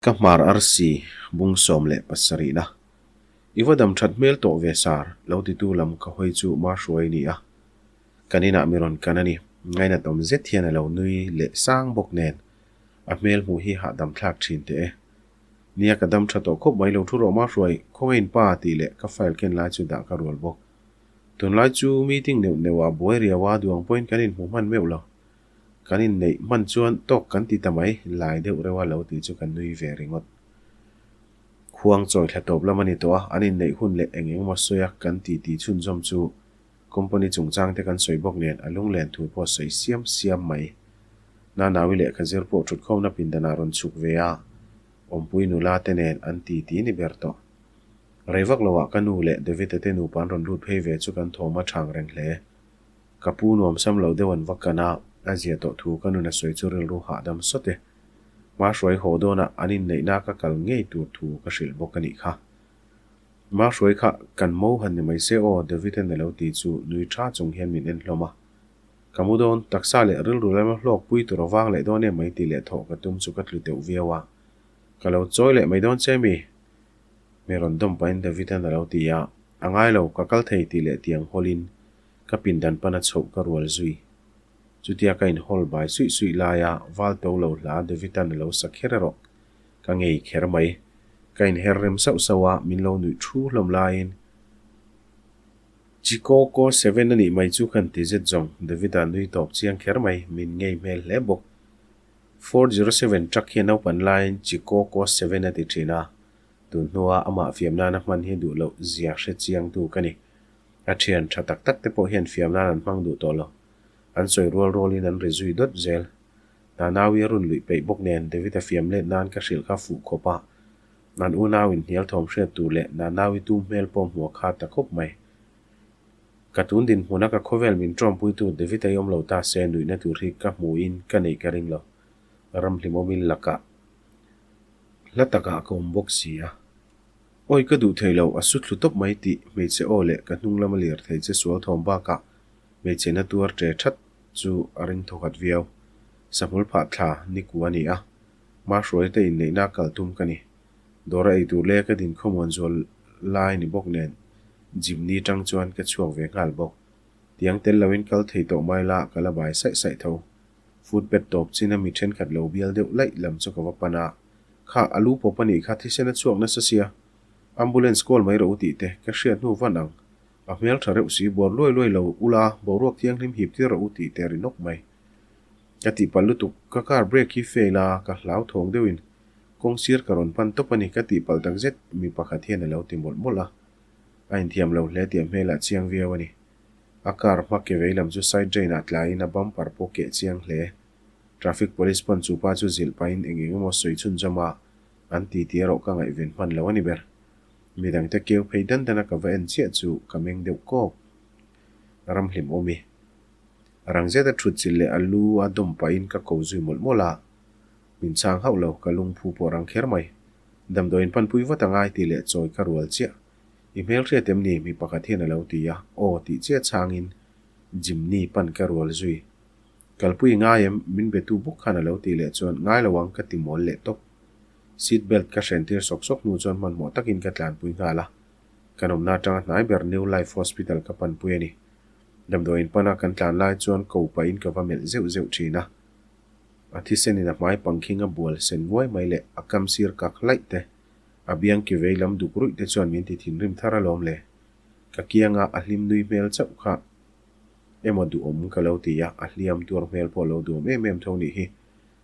Ka hmar arsi bung 17 na. I va dam that hmel tawh ve sar, lo titu lam ka hawi chu ma hruai ni a. Kan inah mi rawn kan a ni. Ngainat awm zet hian a lo nui leh sang bawk nen a hmel hmuh hi hahdam thlak thin teh e. Nia ka dam tha tawh khawp mai lo thu rawh ma hruai, khawngain pa tih leh ka file ken lai chu dah ka rual bawk. Tunlai chu meeting neuh neuh ah buai riau a duang pawhin kan inhmu hman meuh lo. Kan inneih hman chuan tawk kan ti ta mai, lai deuh reuh a lo tih chu kan nui ve ringawt. Khuang chawi thla tawp lam a ni tawh a, an inneih hun leh eng eng emaw sawi a kan ti ti chhunzawm chu company chungchang te kan sawi bawk nen a lunglen thu pawh sawi siam siam mai. Nanawi lehkha zir pawh thutkhawmna pindanah rawn chhuk ve a, awmpui nula te nen an ti ti ni ber tawh. Rei vak loah ka nu leh David-a te nupa an rawn lut phei ve chu kan thawm a chhang reng hle. Ka pu nuam sam lo deuh an va kan a, a zia tawh thu ka nun a sawi chu rilru hahdam sawt e. Hma hruai haw dawnah an inneihna ka kal ngei tur thu ka hrilh bawk a nih kha. Hma hruai kha kan mo han ni mai se aw David-a'n a lo ti chu nui tha chung hian min en hlawm a. Ka mu dawn, taksa leh rilru lama hlawk pui tur a vang leh dawn em mai tih leh thawh ka tum chu ka tlu teuh viau a. Ka lo chawi leh mai dawn che mi? Mi rawn dawm pahin David-a'n a lo ti a, a ngai lo, ka kal thei tih leh tiang hawlin ka pindan pana chhoh ka rual zui. Chutia ka inhawl bai suih suih laia val to lo hla David-a'n a lo sa kher erawh ka ngei kher mai. Ka inher rem sauh sauh a, min lo nuih thu hlawm laiin Chikoko seven a nih mai chu kan ti zet zawng, David-a nui tawp chiang kher mai, min ngei hmel hle bawk. 407 truck hian naupan laiin Chikoko seven a ti thin a, tun hnua amah fiam nana hman hi duh loh zia hre chiangtu ka ni. A thian tha tak tak te pawh hian fiam nan an hmang duh tawh lo. An sawi rual rualin an ri zui dawt zel. Nanaui a run luih peih bawk nen David-a fiam let nan ka hrilh kha fuh khawp a, an unau inhnial thawm hriat tur leh Nanaui tum hmel pawh hmuh a khat ta khawp mai. Ka tun dinhmuna ka khawvel min tawmpuitu David-a i awm lo ta se nuihna tur hi ka hmuhin ka neih ka ring lo. Ramhlimawmin lakah hla takah ka awm bawk si a. Awi ka duh thei lo, a su thlu tawp mai tih hmeichhe aw leh ka hnung lama lir thei che sual thawm bakah hmeichhe na tuar ṭe ṭhat chu a ring thawkhat viau. Sahmul phah thla ni ku a ni a, hma hruaite inneihna kal tum ka ni. Dawra ei tur leh ka din khawmuan zual lai ni bawk nen gym ni ṭang chuan ka chhuak ve nghal bawk. Tiang tel loin kal thei tawh mai la ka la bai saih saih tho. Footpath tawp chin a mi ṭhenkhat lo bial deuh laih lam chu ka va pan a, Kha, a lu pawp a nih kha thisen a chhuak nasa sia, ambulance call mai rawh u tih te ka hriat hnu van ang. A hmel tha reuh si, buar luai luai lo ula, boruak thianghlim hip tir rawh u tih te a ri nawk mai. Ka tihpalh lutuk, ka car brake hi fail a, ka hlau thawng deuhin kawng sir ka rawn pan tawp a ni ka tihpalh tak zet, mi pakhat hian a lo ti mawlh mawlh a. A inthiam lo hle tih a hmelah chiang viau a ni. A car hma ke vei lam chu side drain ah tlaiin a bumper pawh keh chiang hle. Traffic police pawn chu pa chu zilh pahin eng eng emaw sawi chhunzawm a, an ti tih erawh ka ngaihven hman lo a ni ber. Midangte keu phei dan dan a ka va en chiah chu ka meng deuh kawk. Ramhlim awm i. Rang zet a thut chilh leh a lu a dawm pahin ka ko zui mawlh mawlh a, min chhang hauh lo, ka lungphu pawh rang kher mai. Damdawiin panpui vat a ngai tih leh chawi ka rual chiah. I hmelhriat em ni? Mi pakhat hian a lo ti a, aw tih chiah chhangin Jimny pan ka rual zui. Kalpui ngai em? Min betu bawk khan a lo tih leh chuan ngai lo ang ka ti mawl leh tawp. Seat belt ka hren tir sawk sawk hnu chuan hmanhmawh takin ka tlanpui nghal a. Kan awmna atanga hnai ber New Life Hospital ka panpui a ni. Damdawiin pana kan tlan lai chuan ko pahin ka va melh zeuh zeuh thin a. A thisenin a hmai pangkhing a bual sen nguai mai leh a kam sir kak hlaih te, a biang ki vei lam duk ruih te chuan min ti thinrim thar alawm le. Ka kianga a hlim nui hmel chauh kha Emaw duhawm ka lo ti a, a hliam tuar hmel pawh lo duhawm em em tho nih hi.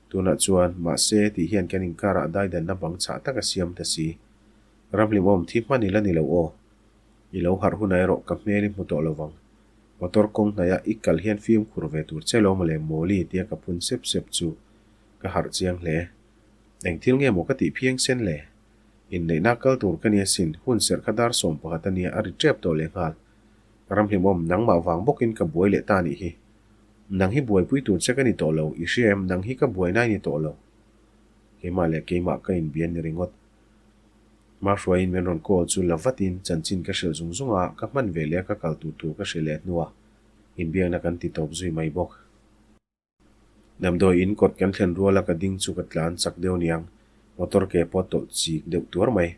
Tunah chuan, mahse, tih hian kan inkarah daidanna bang chhah tak a siam ta si. Ramhlimawm thi hman ila ni lo aw. I lo harh hunah erawh ka hmel i hmu tawh lo vang. Motor kawng hnaih a i kal hian fimkhur ve tur che lo mawle Mawli tia ka phun sep sep chu ka harh chiang hle. Eng thil nge maw ka tih phiang sen le? Inneihna kal tur ka nia sin, hun serh kha dar 11 a nia a ri tep tawh lehnghal. Ramhlimawm, nangmah vang bawkin ka buai leh ta nih hi. Nang hi buaipui tur che ka ni tawh lo, i hria em, nang hi ka buai nai ni tawh lo. Keimah leh keimah ka inbian ni ringawt. Hmahruaiin min rawn call chu la vatin chanchin ka hrilh zung zung a, ka hman ve leh a ka kal tur tur ka hrilh leh hnuah inbiakna kan ti tawp zui mai bawk. Damdawi in kawt kan thlen ruala ka ding chu ka tlan chak deuh niang. Motor ke pawh a tawlh chik deuh tuar mai.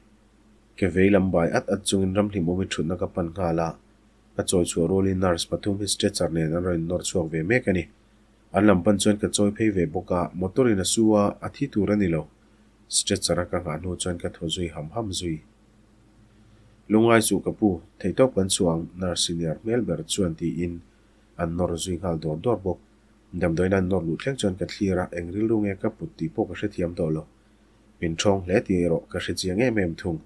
Ke vei lam bai at at chungin ramhlimawmi thutna ka pan nghal a, ka chawi chhuah rualin nurse pathum hi stretcher nen an rawn innawr chhuak ve mek a ni. An lam pan chuan ka chawi phei ve bawk a, motor in a su a, a thi tur a ni lo. Stretcher a ka nghah hnu chuan ka thaw zui ham ham zui. Lungngai suh ka pu, theihtawp kan chhuah ang, nurse senior hmel ber chuan tiin an nawr zui nghal dawr dawr bawk. Damdawiin an nawr luh thleng chuan ka thlir a, eng rilru nge ka put tih pawh ka hrethiam tawh lo. Min ṭhawng hle tih erawh ka hre chiang em em thung.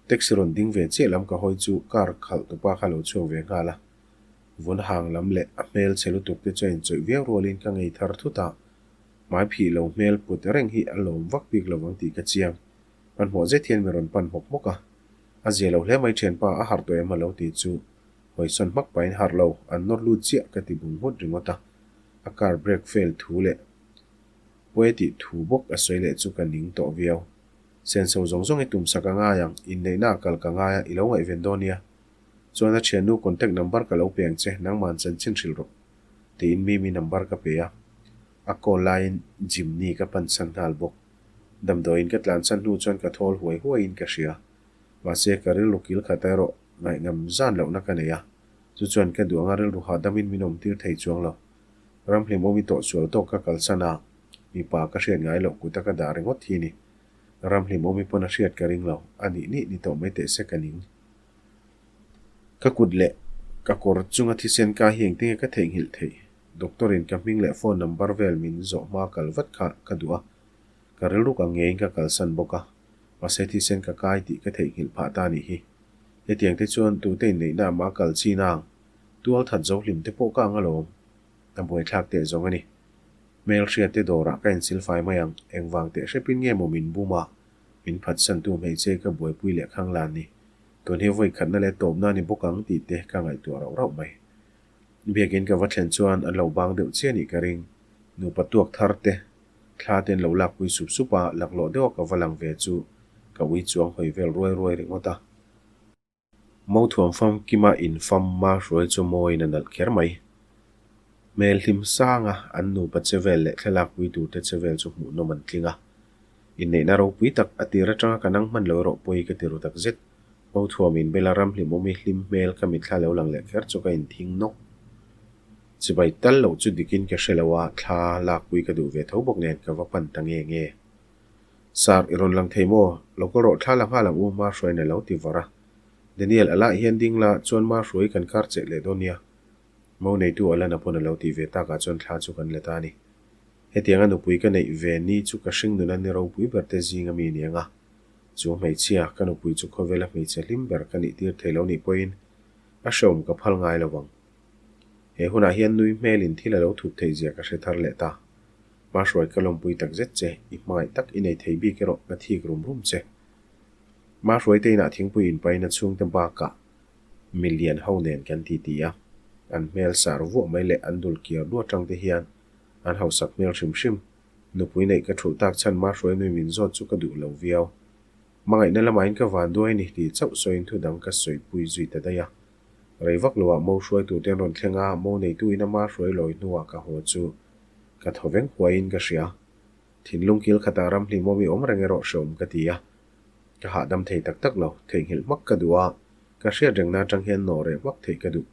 Taxi rawn ding ve chiah lam ka hawi chu car khalh tupa kha lo chhuak ve nghal a. Vun hang lam leh a hmel chhe lutuk te chu a inchawih viau rualin ka ngei thar thut a. Hmai phih lo hmel put reng hi a lawm vak bik lo ang tih ka chiang. Hmanhmawh zet hian mi rawn pan hmawk hmawk a. A zia lo hle mai thianpa a harh tawh em a lo ti chu hawisawn hmak pahin harh lo, an nawr lut chiah ka ti bung nghut ringawt a. A car brake fail thu leh pawi tih thu bawk a sawi leh chu ka ning tawh viau. Senso zawng zawng i tumsak a ngai ang, inneihna a kal ka ngai a, i lo ngaihven dawn nia. Chuan a thiannu contact number ka lo pe ang che, nangman chanchin hrilh rawh. Tiin Mimi number ka pe a, a call laiin Jimny ka pansan nghal bawk. Damdawiin ka tlansan hnu chuan ka thawl huai huaiin ka hria. Mahse ka rilru kil khat erawh ngaihnam zan lohna ka nei a, chu chuan ka duh anga rilru hahdam in min awm tir thei chuang lo. Ramhlim awmi tawh sual tawk ka kalsan a, mipa ka hriat ngai loh kuta ka dah ringawt hi ni. Ramhlim awmi pawn a hriat ka ring lo, a nih nih ni tawh mai teh se ka ning. Ka kut leh ka kawr chunga thisen ka hi engtinge ka theihnghilh theih? Doctor in ka hming leh phone number vel min zawh hma kal vat kha ka duh a, ka rilruk ang ngeiin ka kalsan bawk a, mahse thisen ka kai tih ka theihnghilh phah ta nih hi. Hetiang te chuan tute inneihna ah mah kal chin ang, tual that zo hlim te pawh ka ang alawm. A buaithlak teh zawng a ni. Hmelhriat te dawrah ka insilfai mai ang, engvang teh hrepin nge maw min bum a, min phatsantu hmeichhe ka buaipui leh khang lan ni. Tun hi vawi khatna leh tawpna a ni bawk ang tih te ka ngaihtuah rauh rauh mai. Biakin ka va thlen chuan an lo bang deuh chiah nih ka ring. Nupa tuak thar te, thla te an lo lakpui sup sup a, laklawh deuha ka va lang ve chu ka ui chuang hawi vel ruai ruai ringawt a. Mothuam famkima infam ma hruai chu mawiin a nalh kher mai. Hmel hlim sanga an nupa che vel leh thlalakpui turte che vel chu hmuhnawm an tling a. Inneihna ropui tak a tir atanga ka nang hman lo erawh pawi ka ti ru tak zet. Mothuam inbela ram hlimawmi hlim hmel ka mitthla lo lang leh kher chu ka inthing nawk. Chibai tal loh chu dikin ka hre lo a, thla lakpui ka duh ve tho bawk nen ka va pan ta nge nge. Sir, i rawn lang thei maw? Lo kal rawh thla la nghal ang u, Mahruaiin a lo ti var a. Daniel, a lah hian ding la, chuan Mahruai kan kar cheh leh dawn nia. Mo neitu Alana pawn a lo tih ve takah chuan thla chu kan let a ni. Hetianga nupui ka neih ve ni chu ka hring nuna ni ropui ber te zing a mi ni ang a. Chu hmeichhia, ka nupui chu khawvela hmeichhe hlim ber ka nih tir thei lo nih pawhin a hreawm ka phal ngai lo vang. He hunah hian nui hmelin thil a lo thup theih zia ka hre thar leh ta. Hmahruai ka lawmpui tak zet che, i hmangaih tak i nei thei bik erawh ka thik rum rum che. Hmahruai te inah thingpui inpain a chhungte bakah milian ho nen kan ti ti a, an hmel sar vuah mai leh an dul kiar duah tang te hian an hausak hmel hrim hrim. Nupui neih ka thulh tak chhan Hmahruai nui min zawt chu ka duh lo viau. Hmangaihna lamain ka van duai ni tih chauh sawiin thu dang ka sawipui zui ta daih a. Rei vak loah mo hruai tur te an rawn thleng a, mo neitu in ama hruai lawi hnuah ka haw chu ka thaw veng huaiin ka hria. Thinlung kil khatah ram hlimawm i awm reng erawh hreawm ka ti a. Ka hahdam thei tak tak lo, theihnghilh hmak ka duh a, ka hriat rengna atang hian nawh reh hmak theih ka duh.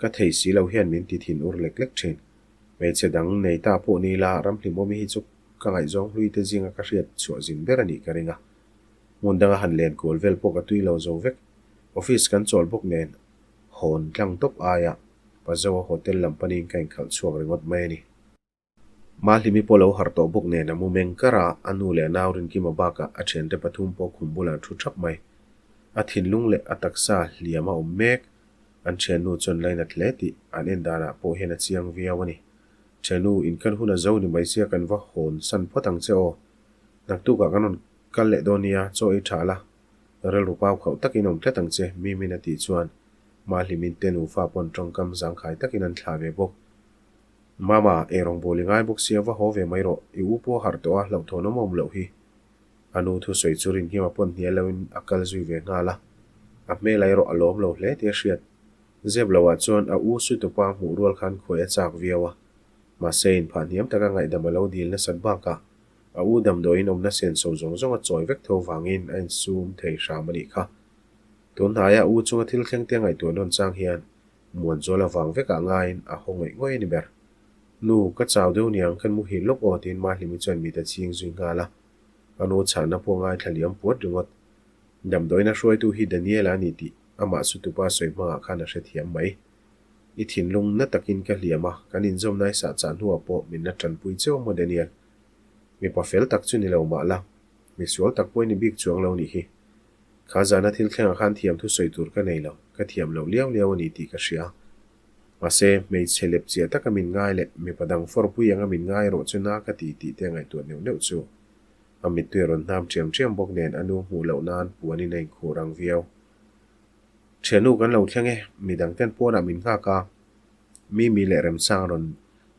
Ka thei si lo hian min ti thin ur lek lek thin. Hmeichhe dang nei ta pawh ni ila ram hlimawm hi chu ka ngaihzawng hlui te zinga ka hriat chhuah zin ber a nih ka ring a. Hmun danga han len kual vel pawh ka tui lo zo vek. Office kan chawl bawk nen hawn tlang tawp aia Pazoa hotel lam panin ka inkhalh chhuak ringawt mai a ni. Mahlimi pawh lo harh tawh bawk nen a mu meng kar a, a nu leh a nau Rinkima bakah a thiante pathum pawh khum bulah an thu thap mai. A thinlung leh a taksa hliam a awm mek. An thiannu chuan lainat hle tih an en danah pawh hian a chiang viau a ni. Thiannu, inkan hun a zo ni mai sia kan va hawn san phawt ang che aw. Naktukah kan rawn kal leh dawn nia, chaw ei tha la. Rilru pau khauh takin awm tlat ang che, Mimin a tih chuan Mahlimin te nufa pawn tawngkam zangkhai takin an thlah ve bawk. Mama, ei rawngbâwl i ngai bawk sia, va haw ve mai rawh, i u pawh a harh tawh a, hlauhthawn awm awm loh hi. A nu thusawi chu Rinhima pawn hnial loin a kal zui ve nghal a, a hmel erawh a lawm lo hle tih a hriat. Zep loah chuan a u Sutupa hmuh rual khan khuai a chak viau a, mahse inphah hniam taka ngaihdam a lo dil nasat bakah. A u damdawiin awmna senso zawng zawng a chawi vek tho vangin a insum thei hram a nih kha. Tun hnaia a u chunga thil thleng te ngaihtuah nawn chang hian Muanzuala vang vekah ngaiin a haw ngawih ngawih a ni ber. Nu, ka chau deuh niang kan muhil lawk aw tiin Mahlimi chuan mit a ching zui nghal a. A nu chhanna pawh ngaithla liam puat ringawt. Damdawiina hruaitu hi Daniela a ni tih amah chu tupa sawi hmangah khan a hrethiam mai. I thinlung na takin ka hliam a, kan inzawmna i sah chah hnuah pawh min la tanpui cheu maw Daniel? Mipa fel tak chu ni lo mah la, misual tak pawh i ni bik chuang lo nih hi. Kha zana thil thlengah khan thiam thu sawi tur ka nei lo, ka thiam lo liau liau a ni tih ka hria. Mahse, hmeichhe lep chiah taka min ngai leh mipa dang fawrpui anga min ngai erawh chu na ka ti tih te a ngaihtuah neuh neuh chu. A mittui a rawn hnam ṭiam ṭiam bawk nen a nu hmuh loh nan puanin a inkhuh rang viau. Ṭhiannu kan lo thleng e, midang ten pawnah min nghak a, Mimi leh Remsang rawn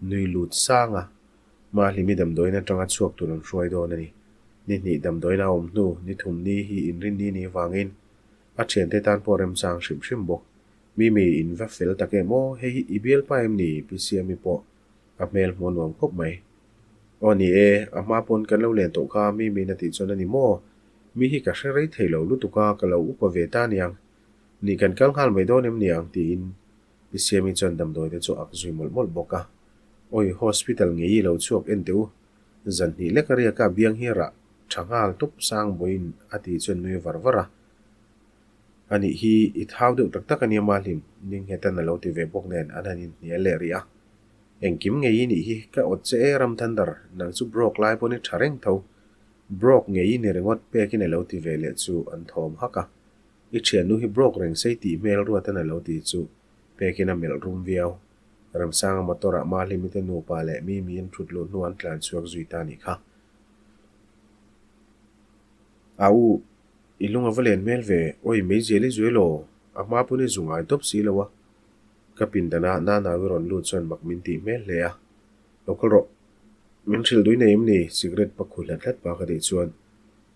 nui lut sang a, Mahlimi damdawiin atanga chhuak tur an hruai dawn a ni. Ni hnih damdawiin a awm hnu, ni thum ni hi inrin ni ni vangin a ṭhiante tan pawh remchang hrim hrim bawk. Mimi in va fel tak em aw, hei hi i bialpa em ni? Pi Siami pawh a hmel hmuh a nuam khawp mai. Aw ni e, a hma pawn kan lo len tawh kha Mimiin a tih chuan a ni maw? Mi hi ka hre rei thei lo lutuk a, ka lo upa ve ta niang. Nih kan kal nghal mai dawn em niang? tiin Pi Siami chuan damdawi te chu ak zui mawlh mawlh bawk a. Awi, hospital ngei i lo chhuak en teh u. Zan hnih lek a riak a, biang hi rah tha nghal tup sang bawiin a tih chuan nui var var a. A nih hi i thau deuh tak tak a nia Mahlim, Ninghetan a lo ti ve bawk nen an han inhnial leh rih a. Engkim ngei i nih hi, ka awt che e Ramthandar, nang chu broke lai pawn i tha reng tho. Broke ngei i ni ringawt pekin a lo ti ve leh chu an thawm hak a. I thiannu hi broke reng sei tih hmel ruatan a lo ti chu pekin a melh rum viau. Ramsanga motor ah Mahlimi te nupa leh Mimi an thut luh hnu an tlan chhuak zui ta nih kha. A u, i lung a va len hmel ve, awi meizial i zuai law, a hma pawn i zu ngai tawp si lo a. Ka pindan ah Nanaui rawn lut chuan mak min tih hmel hle a. Lo kal rawh. Min hrilh dui nei em ni? Cigarette pa khu hlat hlat pa ka tih chuan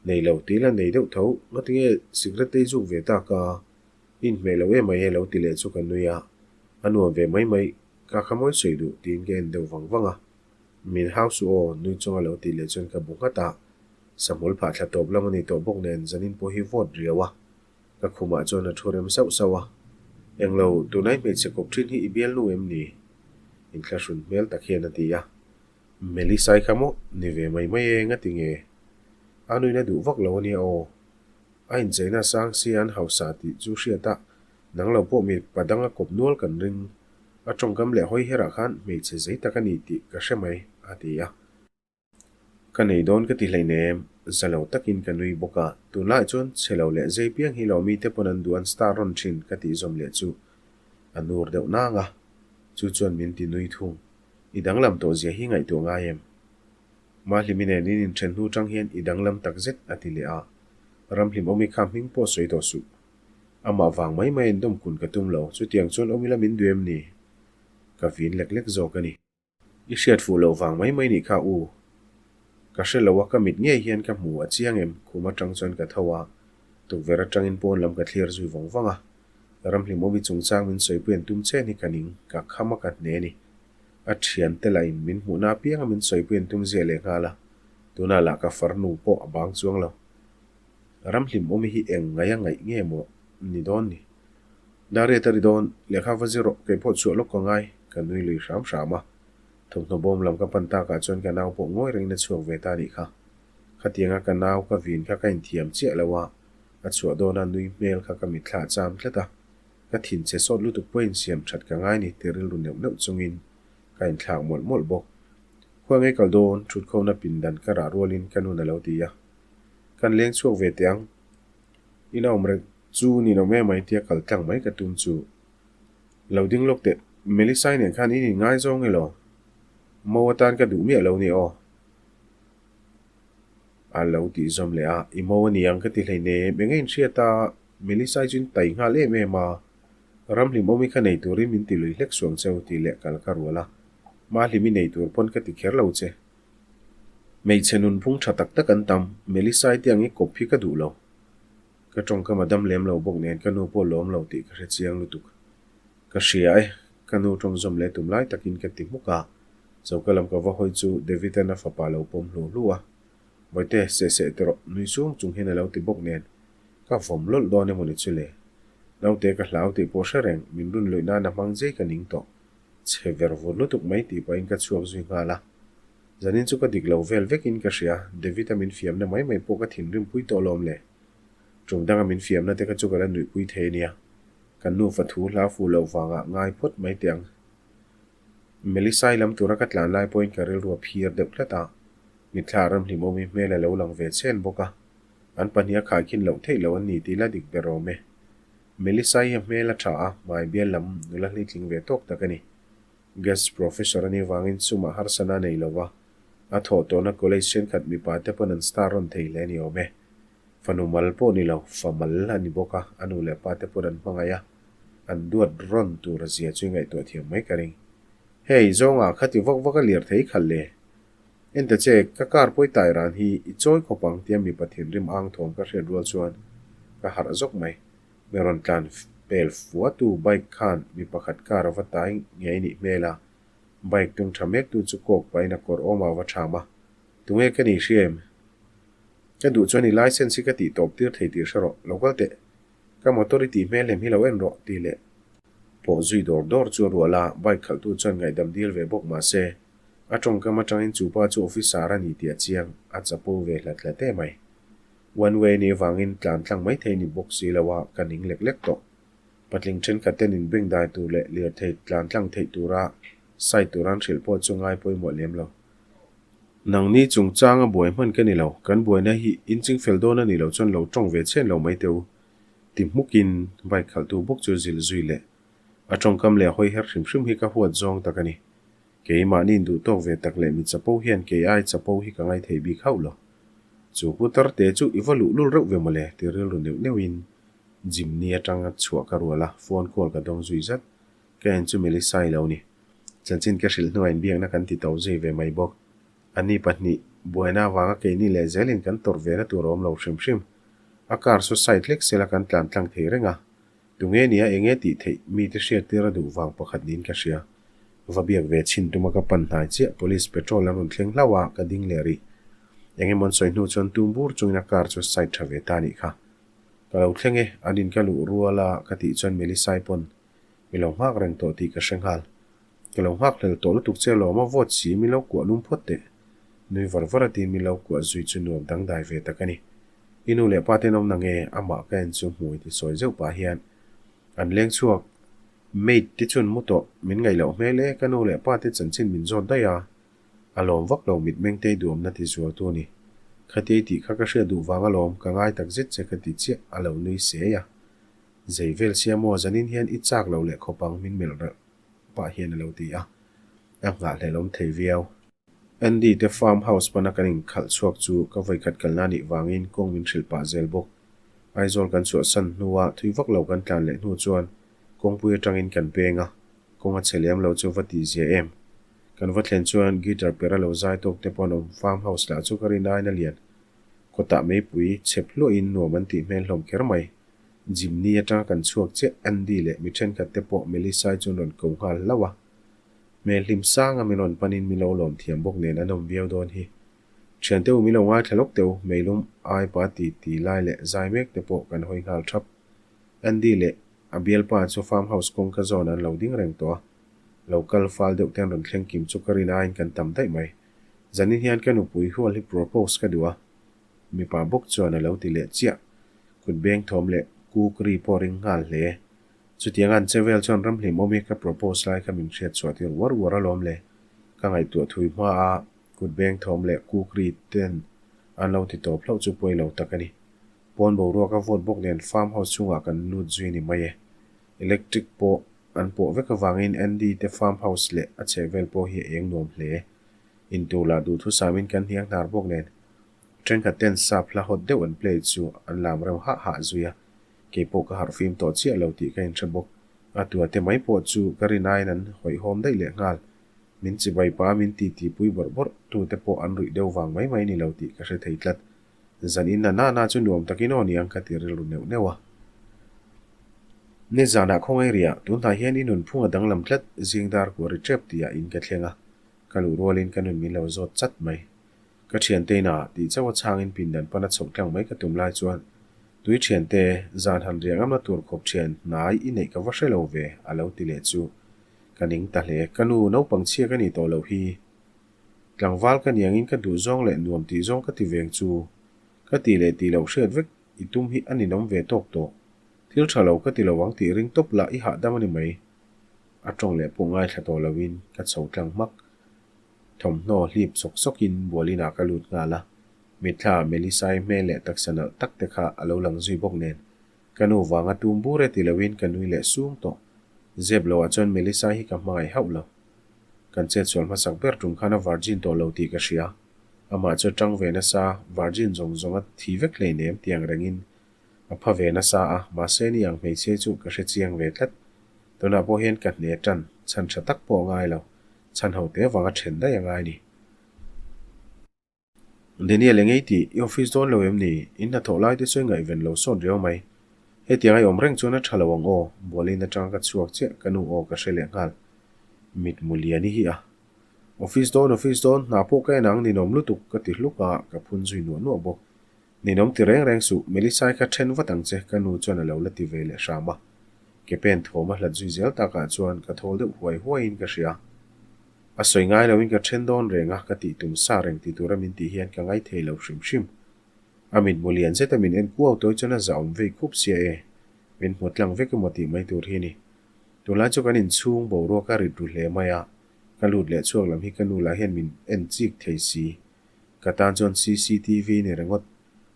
Nei lo tih la nei deuh tho, ngatinge cigarette te i zuk ve tak a, i inhmeh lo em mai e lo ti leh chu ka nui a, a nuam ve mai mai, ka kha mawi sawi duh tiin ka en deuh vang vang a, min hau suh aw nui chunga lo tih leh chuan ka bu nghat a, sahmul phah thla tawp lam a ni tawh bawk nen zanin pawh hi vawt riau a, ka khumah chuan a thu rem sauh sauh a, Englo, tunai hmeichhe kawp thin hi i bialnu em ni? Inthlahrun hmel tak hian a ti a. Melisai kha maw ni ve mai mai e nga ti nge? A nuina duh vak lo a nia aw. A incheina sang sia an hausa tih chu hriat a, nang lo pawh mi padang a kawp nual kan ring. A tawngkam leh hawi herah khan hmeichhe zei tak a ni tih ka hre mai, a ti a. Ka nei dawn ka ti hleinem, za lo takin ka nui bawk a, tunlai chuan chhe lo leh zei piang hi lo mite pawn an duh an star rawn thin ka tih zawm leh chu a nur deuh nang a, chu chuan min ti nui thung. I danglam tawh zia hi ngaihtuah ngai em? Mahlimi nen in inthen hnu tang hian i danglam tak zet a ti leh a, Ramhlim Awmi kha hming pawh sawi tawh suh. Amah vang mai mai in dawm kun ka tum lo, chutiang chuan awm ila min duh em ni? Ka vin lek lek zawk a ni. I hriat fuh loh vang mai mai nih kha u. Ka hre lo a, ka mit ngei hian ka hmu a chiang em? Khum atang chuan ka tho a, tukverh atangin pawn lam ka thlir zui vawng vang a. Ramhlim Awmi chungchang min sawipui an tum chen hi ka ning, ka kham a ka hne a ni. A thiante lah in min hmuhna apianga min sawipui an tum ziah leh nghal a, tunah lah ka farnu pawh a bang chuang lo. Ramhlim Awmi hi eng ngaih a ngaih nge maw ni dawn ni? Dariat a ri dawn, lehkha va zir rawh, keipawh chhuah lawk ka ngai, ka nui lui hram hram a. Thawmhnaw bawm lam ka pan takah chuan ka nau pawh ngawi rengin a chhuak ve ta nih kha. Khatianga ka nau ka vin kha ka inthiam chiah lo a, a chhuah dawna nui hmel kha ka mitthla a cham tlat a. Ka thin che sawt lutuk pawhin siam that ka ngai ni ti rilru neuh neuh chungin ka inthlak mawlh mawlh bawk. Khua ngei kal dawn, thutkhawmna pindan ka rah rualin ka nun a lo ti a. Kan leng chhuak ve teh ang. Ina awm reng chu ninawm em mai tia kal tlang mai ka tum chu. Lo ding lawk teh, Melisai nen khan in inngaizawng elaw? Mo atan ka duh miah lo ni aw. A lo tih zawm leh a, I mo a ni ang ka ti hleinem, eng a inhriat a, Melisai chu in tai nghal em em a, Ramhlim awmi kha nei turin min ti lui hlek suang cheu tih leh kal ka rual a, Mahlimi nei tur pawn ka ti kher lo che. Hmeichhe nunphung tha tak tak an tam, Melisai te ang i kawp hi ka duh lo. Ka tawngkam a dam lem lo bawk nen ka nu pawh lawm lo tih ka hre chiang lutuk. Ka hria e, ka nu tawng zawm leh tum lai takin ka ti hmuk a, choka lam ka va hawi chu David-a'n a fapa lo pawm hlu hlu a. Bawihte, seh seh ti rawh, nui sung chung hian a lo ti bawk nen, ka vawm lawlh dawn emaw ni chu le. Naute ka hlau tih pawh hre reng, min run luih nan a hmang zei ka ning tawh. Chhe ver vur lutuk mai tih pahin ka chhuak zui nghal a. Zanin chu ka dik lo vel vekin ka hria, David-a min fiamna mai mai pawh ka thinrim pui tawh lawm le. Tum danga min fiamna te kha chu ka la nuihpui thei a nia. Kan nufa thu hla fuh loh vangah ngai phawt mai teh ang. Melisai lam tura ka tlan lai pawhin ka rilru a phir deuh tlat a, mitthla ramhlimawmi hmel a lo lang ve chhen bawk a. An pahnih a khaikhin loh theih loh an ni tih la dik ber awm e. Melisai hi a hmel a tha a, hmai bial lam nula hlitling ve tawk tak a ni. Guest Professor a nih vangin sumah harsana a nei lo va, a thawh tawhna college thenkhat mipa te pawn an star rawn thei hle a ni awm e. Fanu mal pawh ni lo, fa mal a ni bawk a, a nu leh pa te pawn an hmangaih a, an duat rawn tur a zia chu i ngaihtuah thiam mai ka ring. Hei, zawngah kha ti vak vak a lir thei khalh le. Enta che, ka car pawi tai ran hi i chawi khawp ang tia mipa thinrim ang thawm ka hriat rual chuan ka harh zawk mai. Mi rawn tlan pel fua tu bike khan mi pakhat car a va tai ngei nih hmel a, bike tung tha mek tu chu kawk pahin a kawr awmah a va tham a, Tunge ka ni hria em? Ka duh chuan i license hi ka tih tawp tir thei tih hre rawh, lo kal teh. Ka motor i tih hmel hem hi lo en rawh, tih leh pawh zui dawr dawr chu a rual a, bike khalhtu chuan ngaihdam dil ve bawk mah se, a tawngkam atangin chu pa chu officer a ni tih a chiang, a chapo ve hlat hlat em mai. One way nih avangin tlan tlang mai thei ni bawk si lo a, ka ning lek lek tawh. Patling thenkhat ten in beng dai tur leh lirthei tlan tlang theih tura side tura an hrilh pawh chu ngai pawimawh lem lo. Nangni chungchanga buai hman ka ni lo, kan buaina hi in chingfel dawn a nih loh chuan lo tawng ve chhen lo mai teh u, ti hmukin bike khalhtu bawk chu zilh zui leh. A tawngkam leh a hawi her hrim hrim hi ka huat zawng tak a ni. Keimahni induh tawk ve tak leh mi chapo hian kei ai chapo hi ka ngaithei bik hauh lo. Chu pu Tarte chu i va luh lul reuh ve mawle ti rilru neuh neuhin Jimny atanga chhuah ka rual a, phone call ka dawng zui zat. Ka en chu Melissa i lo ni. Chanchin ka hrilh hnuah inbiakna kan ti to zui ve mai bawk. Ani pahnih, buaina avanga keini leh zelin kan tawrh ve na tur a awm lo hrim hrim. A car chu side hlek sela kan tlan tlang thei reng a. Tunge nia enge tih theih mite hriat tir a duh vang pakhat niin ka hria. Va biak ve chhin tuma ka pan hnai chiah police patrol an rawn thleng hlauh a, ka ding leh rih. Enge mawn sawi hnu chuan tum bur chungin a car chu side tha ve ta nih kha. Ka lo thleng e, an in ka luh rual a ka tih chuan Melisai pawn Mi lo nghak reng tawh tih ka hre nghal. Ka lo nghak hlel tawh lutuk che alawm a vawt si min lo kuah lum phawt teh. Nui var var a tiin min lo kuah zui chu nuam dangdai ve tak a ni. I nu leh pa ten awm na nge amah ka en chu hmui ti sawi zeuh pah hian an leng chhuak. Mate te chuan mu tawh min ngaih loh hmel e ka nu leh pa te chanchin min zawt daih a. A lawm vak lo mitmeng te duamna ti zual tu a ni. Khatia i tih kha ka hriat duh vang alawm ka ngai tak zet che ka ti chiah a lo nui sei a. Zei vel sia maw zanin hian i chak lo leh khawp ang min melh reuh pah hian a lo ti a, a nghahhlelh awm thei viau. Andy te farm house pana kan inkhalh chhuak chu ka vawikhat kalna nih vangin kawng min hrilh pah zel bawk. Aizawl kan chhuahsan hnua thui vak lo kan tlan leh hnu chuan kawngpui atangin kan peng a, kawng a chhe lem lo chu va tih zia em. Kan va thlen chuan guitar per a lo zai tawk te pawh an awm, farm house lah chu ka rin aiin a lian. Kawtah meipui chhep hluahin nuam an tih hmel hlawm kher mai. Jimny atanga kan chhuak chiah Andy leh mi thenkhat te pawh Melissa-i chu an rawn ko nghal hlauh a. Hmel hlim sanga min rawn panin min lo lawm thiam bawk nen an awm viau dawn hi. Thiante u min lo ngaithla lawk teh u, meilum ai pa ti ti lai leh zai mek te pawh kan hawi nghal thap. Andy leh a bialpa chu farm house kawngka zawn an lo ding reng tawh a. Lo kal fal deuh te an rawn thleng kim chu ka rin aiin kan tam daih mai. Zanin hian ka nupui hual hi propose ka duh a. Mipa bawk chuan a lo ti leh chiah. Kut beng thawm leh kuk ri pawh ring nghal hle. Chutiang an che vel chuan ramhlim awm hi ka propose lai kha min hriat chhuah tir uar uar alawm le. Ka ngaihtuah thui hma a, kut beng thawm leh kuk ri ten an lo ti tawp hlauh chu pawi lo tak a ni. Pawn boruak a vawt bawk nen farm house chhungah kan lut zui ni mai e. Electric pawh an pawh vek avangin Andy te farm house leh a chhehvel pawh hi a eng nuam hle. Intur lah duhthusamin kan hniang hnar bawk nen Thenkhat ten sap hla hawt deuh an play chu an lam reuh hah hah zui a, kei pawh ka harh fim tawh chiah lo tih ka inhre bawk. A tua te mai pawh chu ka rin aiin an hawihhawm daih leh nghal. Min chibai pa min ti ti pui bawrh bawrh tu te pawh an ruih deuh vang mai mai ni lo tih ka hre thei tlat. Zan in na na na chu nuam takin aw niang ka ti rilru neuh neuh a. Nizanah khawngaih riah, tunhnai hian i nunphung a danglam tlat, zing dar kuah ri tep tihah in ka thleng a, ka luh rualin ka nun min lo zawt chat mai. Ka thiante inah tih chauh a chhangin pindan pana chhoh tlang mai ka tum lai chuan Tui thiante, zan han riah ngamna tur khawp thian hnai i neih ka va hre lo ve a lo ti leh chu ka ning ta hle. Ka nu, naupang chhia ka nih tawh loh hi. Tlangval ka niangin ka duh zawng leh nuam tih zawng ka ti veng chu ka tih leh tih loh hriat vek i tum hi a ninawm ve tawk tawh. Thil tha lo ka ti lo ang tih ring tawp lah i hahdam a ni mai. A tawng leh pawh ngaithla tawh loin ka chho tlang hmak. Thawmhnaw hlip sawk sawkin bualinah ka lut nghal a, mitthla Melissa-i hmel leh taksa nalh tak te kha a lo lang zui bawk nen ka nu vanga tum bur e ti loin ka nui leh sung tawh. Zep loah chuan Melissa hi ka hmangaih hauh lo. Kan chetsual hmasak ber tum khan a virgin tawh lo tih ka hria. Amah chu tang ve nasa, virgin zawng zawng a thi vek hleinem tiang rengin a pha ve nasa a, mahse ni ang hmeichhia chu ka hre chiang ve tlat. Tunah pawh hian ka hne tan, chhan tha tak pawh a ngai lo, chhan ho te vanga then daih a ngai ni. Daniel engei tih i office dawn lo em ni? In hnathawh lai te chu i ngaihven lo sawt riau mai. Hetiang a i awm reng chuan a tha lo ang aw, Bualin atanga ka chhuak chiah ka nu aw ka hre leh nghal. Mitmu lian i hi a. Office dawn office dawn, hna pawh ka en ang ninawm lutuk ka ti hluk a, ka phun zui nuah nuah bawk. Ninawm ti reng reng suh, Melissa-i kha then vat ang che, ka nu chuan a lo la ti ve leh hram a. Ke pen thawm a hlat zui zel takah chuan ka thawl deuh huai huaiin ka hria. A sawi ngai loin ka then dawn reng a, ka tih tum sa reng ti tura min tih hian ka ngai thei lo hrim hrim. A mitmu lian zeta min en kuau tawi chuan a zahawm vei khup sia e. Min hmu tlang vek emaw tih mai tur hi a ni. Tunlai chu kan inchhung boruak a rit ru hle mai a, ka lut leh chhuak lam hi ka nu lah hian min en chik thei si. Ka tan chuan cctv ni ringawt.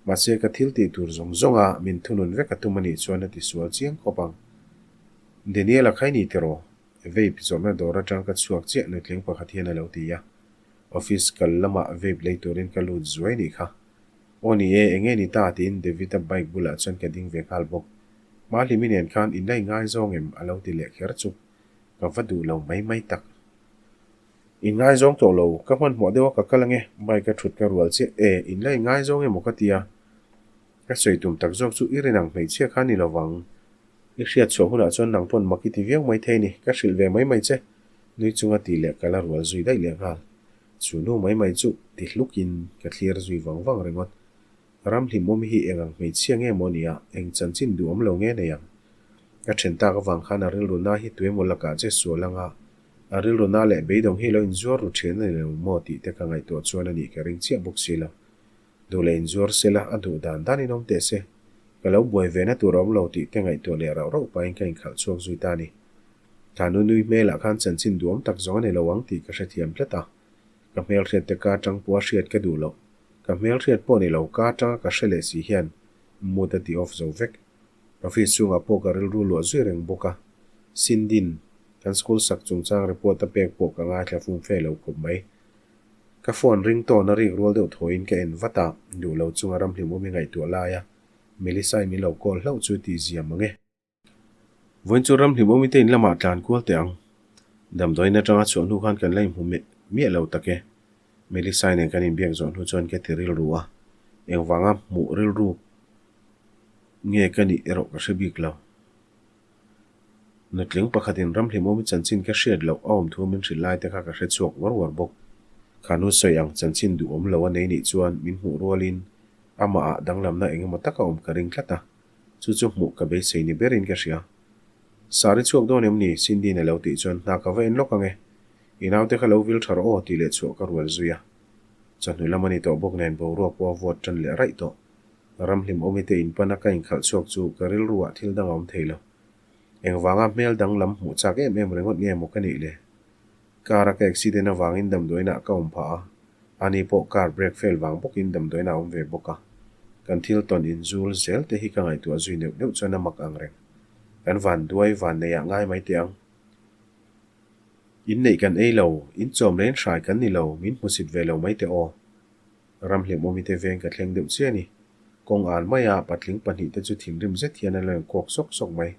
Mahse ka thil tih tur zawng zawng a min thunun vek a tum a nih chuan a ti sual chiang khawp ang. Daniel-a khai ni tiraw? Vape zawrhna dawr atang ka chhuak chiah nutling pakhat hian a lo ti a. Office kal lamah vape lei turin ka lut zuai nih kha. Aw ni e, enge ni ta tiin David-a bike bulah chuan ka ding ve nghal bawk. Mahlimi nen khan in la ingaizawng em? a lo ti leh kher chu ka va duh lo mai mai tak. In ngaizawng tawh lo, ka hmanhmawh deuh a ka kal ange, bike a thut ka rual chiah e, in la in ngaizawng emaw ka tia. Ka sawi tum tak zawk chu i rin ang hmeichhia kha ni lovang. I hriat chhuah hunah chuan nang pawn mak i ti viau mai thei ni, ka hrilh ve mai mai che, nui chunga tih leh ka la rual zui daih leh nghal. Chu nu mai mai chu ti hlukin ka thlir zui vang vang ringawt. Ramhlimawm hi eng ang hmeichhia nge maw nia, eng chanchin duhawm lo nge nei ang. Ka then tak avang khan a rilru na hi tuemaw lakah che sual anga a rilru na leh beidawng hi lo inzuar ru thin a ni lo maw tih te ka ngaihtuah chuan a nih ka ring chiah bawk si lo. Duh leh inzuar se la, a duh dan dan in awm teh se. Ka lo buai ve na tur a awm lo tih te ngaihtuah leh rauh rauh pahin ka inkhalh chhuak zui ta a ni. Thanu nui hmelah khan chanchin duhawm tak zawng a ni lo ang tih ka hrethiam tlat a. Ka hmelhriat te ka atang pawh a hriat ka duh loh. Ka hmelhriat pawh ni lo, ka atanga ka hre leh si hian mood a ti off zo vek. Office chhungah pawh ka rilru luah zui reng bawk a. Sindin, kan school sak chungchang report a pek pawh ka ngaithla fum fe lo khawp mai. Ka phone ring tawn a rik rual deuh thawiin ka en vat a, duh lo chunga ramhlim awm i ngaihtuah laia Melissa-i min lo call hlauh chu tih ziam ang e. Vawiin chu ramhlim awm i te in lamah tlan kual teh ang. Damdawiin atanga chhuah hnu khan kan la inhmu miah lo tak e. Melissa-i nen kan inbiak zawh hnu chuan ka ti rilru a, engvanga hmuh rilru nge ka nih erawh ka hre bik lo. Nutling pakhatin ramhlimawmi chanchin ka hriat loh a awm thu min hrilh lai te kha ka hre chhuak uar uar bawk. Kha nu sawi ang chanchin duhawm lo a nei nih chuan min hmuh rualin amahah danglamna eng emaw taka awm ka ring tlat a, chu chu hmuh ka beisei ni berin ka hria. Sar i chhuak dawn em ni? Cindy-in a lo tih chuan hna ka va en lawk ang e. I naute kha lo vil tha rawh aw tih leh chhuah ka rual zui a. Chawhnu lam a ni tawh bawk nen boruak pawh a vawt tan leh raih tawh. Ramhlim awmi te inpana ka inkhalh chhuak chu ka rilruah thil dang a awm thei lo. Engvanga hmel dang lam hmuh chak em em ringawt nge maw ka nih le? Car a ka accident avangin damdawiinah ka awm phah a, ani pawh car brake fail vang bawkin damdawiinah a awm ve bawk a. Kan thil tawn inzul zel te hi ka ngaihtuah zui neuh neuh chuan a mak ang reng. Kan van duai van neiah ngai mai teh ang. Inneih kan ei lo, inchawm leh inhrai kan ni lo, min hmusit ve lo mai teh aw. Ramhlim awmite veng ka thleng deuh chiah a ni. Kawng al maia patling pahnihte chu thinrim zet hian an lo inkawk sawk sawk mai.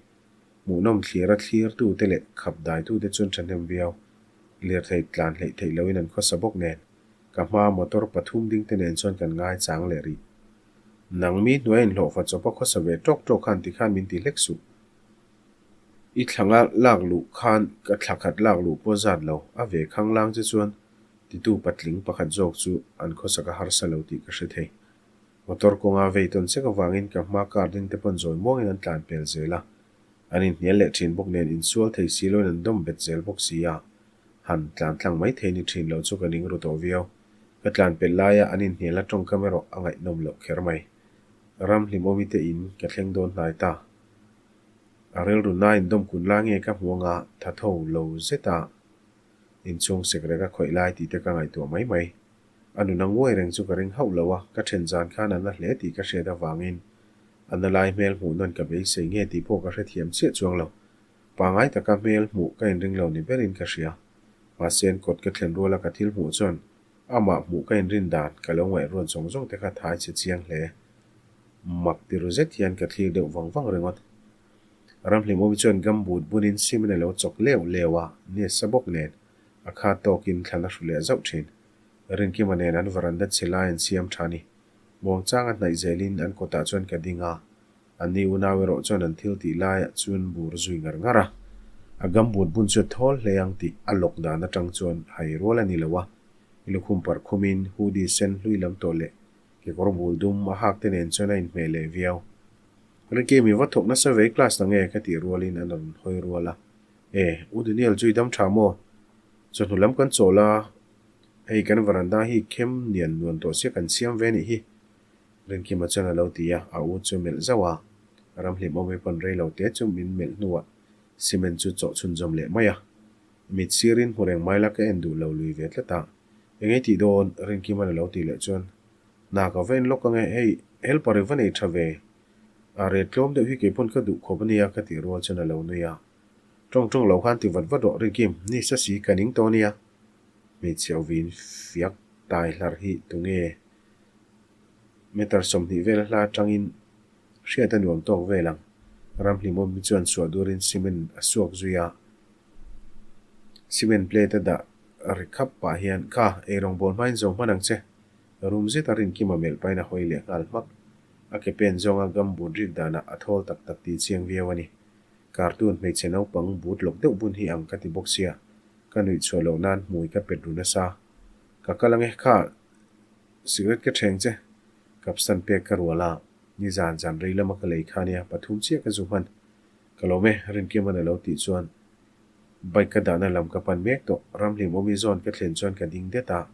Hmuhnawm thlira thlirtute leh khap daitute chuan thahnem viau. Lirthei tlan hleih theih loin an khawsa bawk nen, ka hmaa motor pathum dingte nen chuan kan ngaichang leh rih. Nang mi hnuai inhlawhfa chawpa khawsa ve tawk tawk khan tikhan min ti hlek suh. I thlanga lak luh khan ka thla khat lak luh pawh zat lo, a ve khang lang che chuan. Titu patling pakhat zawk chu an khawsak a harsa lo tih ka hre thei. Motor kawnga vei tawn sek avangin ka hma car ding te pawn zawi muangin an tlan pel zel a. An inhnial leh thin bawk nen insual thei si loin an dawm bet zel bawk si a. Han tlan tlang mai thei ni thin lo chu ka ning ru tawh viau. Ka tlan pelh laia an inhnialna tawngkam erawh a ngaihnawm loh kher mai. Ram hlimawmi te in ka thleng dawn hnai ta. A rilru na indawm kun lai nge ka hmu anga tha tho lo zeta inchhung sekrek a khawih lai tih te ka ngaihtuah mai mai. A nun a nguai reng chu ka ring hauh lo a, ka then zan khan a na hle tih ka hriat avangin a na lai hmel hmuh nawn ka beisei nge tih pawh ka hrethiam chiah chuang lo. Pangai taka hmel hmuh ka inring lo ni berin ka hria. Mahse an kawt ka thlen ruala ka thil hmuh chuan amah hmuh ka inrin dan ka lo ngaihruat zawng zawng te kha thai che chiang hle. Mak ti ru zet hian ka thlir deuh vang vang ringawt. Ramhlimawmi chuan gumboot bunin cement a lo chawk leuh leuh a, ni a sa bawk nen a kha tawkin thlan a hru leh zauh thin. Rinkima nen an varanda che lai an siam tha ni. Muangchang a hnaih zelin an kawtah chuan ka ding a, Anni unau erawh chuan an thil tih laiah chuan bur zui ngar ngar a. A gumboot bun chu a thawl hle ang tih a lawk dan atang chuan hai rual a ni lo a. Lukhum parh khumin hoodie sen hlui lam tawh leh kekawr bul dum a hak te nen chuan a inhmeh leh viau. Ricky mi va thawk nasa ve class na nge ka tih rualin an rawn hawi rual a. E, U Daniel chu i dam tha maw? Chawhnu lam kan chawl a, hei kan varanda hi khem nian nuan tawh sia kan siam ve nih hi. Rinkima chuan a lo ti a, a u chu melh zauh a, Ramhlim awmi pawn rei lo te chu min melh hnuah cement chu chawh chhunzawm leh mai a. Mit sirin hmu reng mai la ka en duh lo lui ve tlat a, eng ei tih dawn? Rinkima'n a lo tih leh chuan, Hna ka va en lawk ange, hei helper i va nei tha ve, a ret tlawm deuh hi kei pawn ka duh khawp ania ka tih rual chuan a lo nui a. Tawng tawng lo khan ti vat vat rawh Rinkim, ni sa si ka ning tawh ania. Hmeichhe awin fiak tai hlar hi tunge? Meter 20 vel hla atangin hriat a nuam tawk vel ang. Ramhlimawm hi chuan suah durin cement a suak zui a. Cement plate a dah ri khap pah hian, Kha, eirawng bawl hmain zo hman ang che. Rum zet a Rinkima melh pahin a hawi leh nghal hmak. A ke pen zawnga gumboot rik danah a thawl tak tak tih chiang viau a ni. Cartoon hmeichhe naupang boot lawk deuh bun hi ang ka ti bawk sia. Ka nuih chhuah loh nan hmui ka pet ru nasa. Ka kal ange, kha Cigarette ka ṭheng che, Kapsan pek ka rual a, nizan zan rei lama ka lei kha nia, pathum chiah ka zu hman. Ka lawm e, Rinkima'n a lo tih chuan bike ka dahna lam ka pan mek tawh. Ramhlim awmi zawn ka thlen chuan ka ding det a,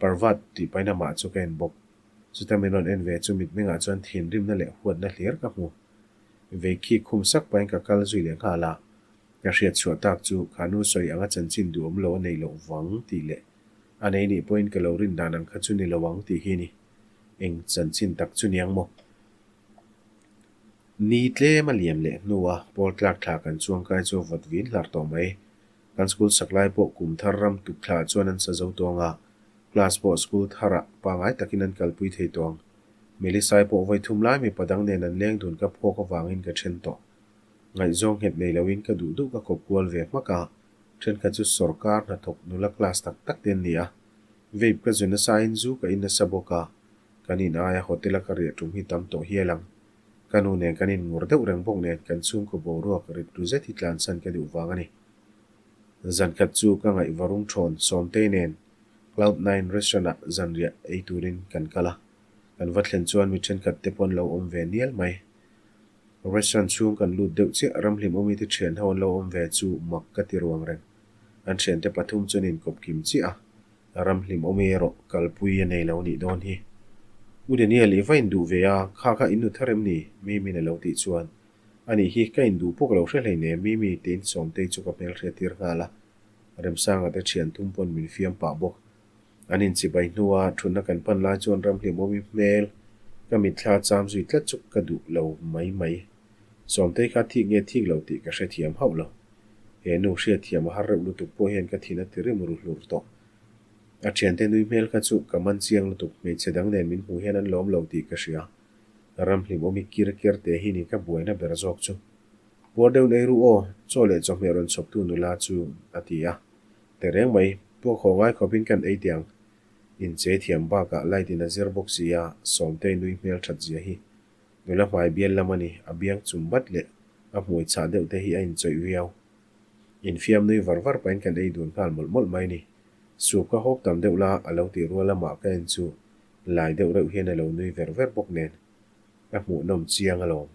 Parvat tih pahin amah chu ka en bawk. Chuta min rawn en ve chu mitmengah chuan thinrimna leh huatna hlir ka hmu. Vei khik khum sak pahin ka kal zui leh nghal a, ka hriat chhuah tak chu khanu sawi anga chanchin duhawm lo a nei loh vang tih leh A nei nih pawhin ka lo rin dan ang kha chu ni lo ang tih hi ni. Eng chanchin tak chu niang maw? Ni tlem a liam leh hnua pawl tlak thla kan chuang kai chu a vawt vin hlar tawh mai. Kan school sak lai pawh kum thar ram tuk thla chuan an sa zo tawng a, class pawh school tharah pangai takin an kalpui thei tawng. Melisai pawh vawi thum lai mipa dang nen an leng dun ka phawk avangin ka then tawh. Ngaihzawng nghet nei loin ka duh duh ka kawp kual ve hmak a, Thenkhat chu sorkar hnathawk nula class tak tak te an ni a, vape ka zu nasa in zu ka in nasa bawk a, kan in aia hotel a ka riah tum hi tam tawh hial ang. Ka nu nen kan in ngur deuh reng bawk nen kan chhungkaw boruak rit ru zet hi tlansan ka duh vang a ni. Zankhat chu ka ngaih varung thawn Sawmtei nen Cloud Nine restaurant ah zanriah ei turin kan kal a, kan va thlen chuan mi thenkhat te pawn lo awm ve nial mai. Restaurant chhung kan lut deuh chiah, Ramhlim awmi te thian ho an lo awm ve chu mak ka ti ruang reng. An thiante pathum chuan inkawp kim chiah a, Ramhlim awmi erawh kalpui a nei lo nih dawn hi. U Daniel i va induh ve a, kha kha in nu thar em ni? Mimi'n a lo tih chuan, Anih hi, ka induh pawh ka lo hre hleinem Mimi tiin Sawmtei chu ka hmelhriat tir nghal a, Remsanga te thian thum pawn min fiam pah bawk. An inchibai hnua thutna kan pan lai chuan Ramhlimawmi hmel ka mitthla cham zui tlat chu ka duh lo mai mai. Sawmtei kha thik nge thik lo tih ka hrethiam hauh lo. He nu hriatthiam a har reuh lutuk pawh hian ka thin a ti rim ru hlur tawh. A thiante nui hmel kha chu ka man chiang lutuk, hmeichhe dang nen min hmuh hian an lawm lo tih ka hria. Ramhlimawmi kir ker te hi ni ka buaina ber zawk chu. Puar deuh nei ru aw, chaw leh chawhmeh rawn chhawptu nula chu a ti a. Tehreng mai, pawh khaw ngai khawpin kan ei teh ang. Inchei thiam bakah light in a zir bawk si a, Sawmtei nui hmel that zia hi. Nula hmai bial lam a ni, a biang chum bat leh a hmui chhah deuh te hi a inchawih viau. Infiam nui var var pahin kan ei dun nghal mawlh mawlh mai ni. Soup kha hawp tam deuh la a lo tih rual amah ka en chu lai deuh reuh hian a lo nui ver ver bawk nen a hmuhnawm chiang alawm.